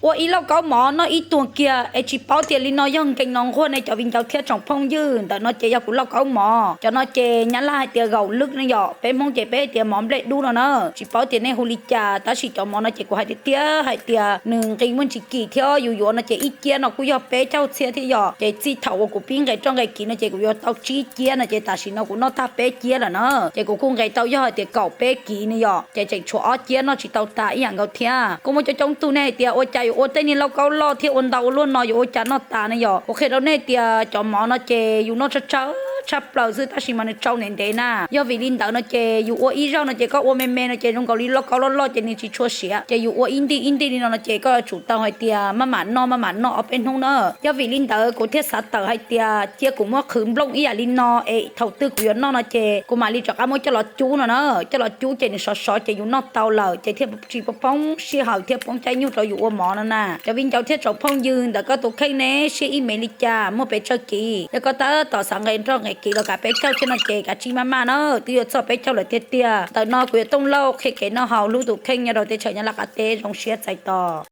Ua ib lauj kaub mov noj ib tuag kiag es tsis paub tias li no yog nkees no nquag ne cov viv ncaus thiab tsoom phooj ywg. Ntawm no ces yog kuv lauj kaub mov. Cov no ces Nyab Laj hais tias gauh lwb ne yom, peb Hmoob ces peb hais tias mov nplej dub no na. Tsis paub tias nej hu li cas, tab sis cov mov no ces kuv hais tiag tiag hais tias nws nqi muaj ntsis kim thiab. Yus yuav no ces ib ciab no kuj yog peb caug txhiab thiab yom. Ces txij thaum uas kuv pib nqes roj nqes kiv no ces kuv yuav tau tsib ciab no ces tam sim no kuv noj tag peb ciab lawm na. Ces kuv kuj nqes tau yog hais tias kaum peb kiv ne yom, ces tseem tshuav ob ciab noj tsis tau tas ib yam nkaus thiab. Kuj muaj coob coob tug nej hais tias ua cas yuav ua tej niag lauj kaub loj thiab ua ntau ua luaj no yuav ua cas noj tas ne yom. Kuv qhia rau nej tias cov mov no ces yus noj tsawg tsawg tshaj plaws xwb tab sis mas nws tsau ntev ntev na. Yog vim li ntawd no ces yus ua ib zaug no ces koj ua me me no ces zoo nkaus li lauj kaub loj loj ces nws tsis tshua siav. Ces yus ua ib nti ib nti li no no ces koj yuav tsum tau hais tias maj mam noj maj mam noj ob peb hnub na. Yog vim li ntawd kuv thiaj xav tawm hais tias cia kuv muab qhwv nplooj ib yam li no es thaum twg kuv yuav noj no ces kuv mam li rov qab muab coj los cub no na. Coj los cub ces nws sov sov ces yus noj tau lawm ces thiaj tsis poob sij hawm thiab poob caij nyoog rau yus ua mov no na. Cov viv ncaus thiab tsoom phooj ywg, ntawm koj tus kheej ne siab ib me li cas, muaj pes tsawg kiv? Yog koj tab tom xav nqes roj nqes kiv los kav peb caug thiab no ces kav tsij maj maj na, twb yuav txog peb caug lawm tiag tiag. Ntawm no kuv yog Tooj Lauj qhia kev noj haus hlub tus kheej nyob rau teb chaws Nyab Laj qab teb, zoo siab txais tos.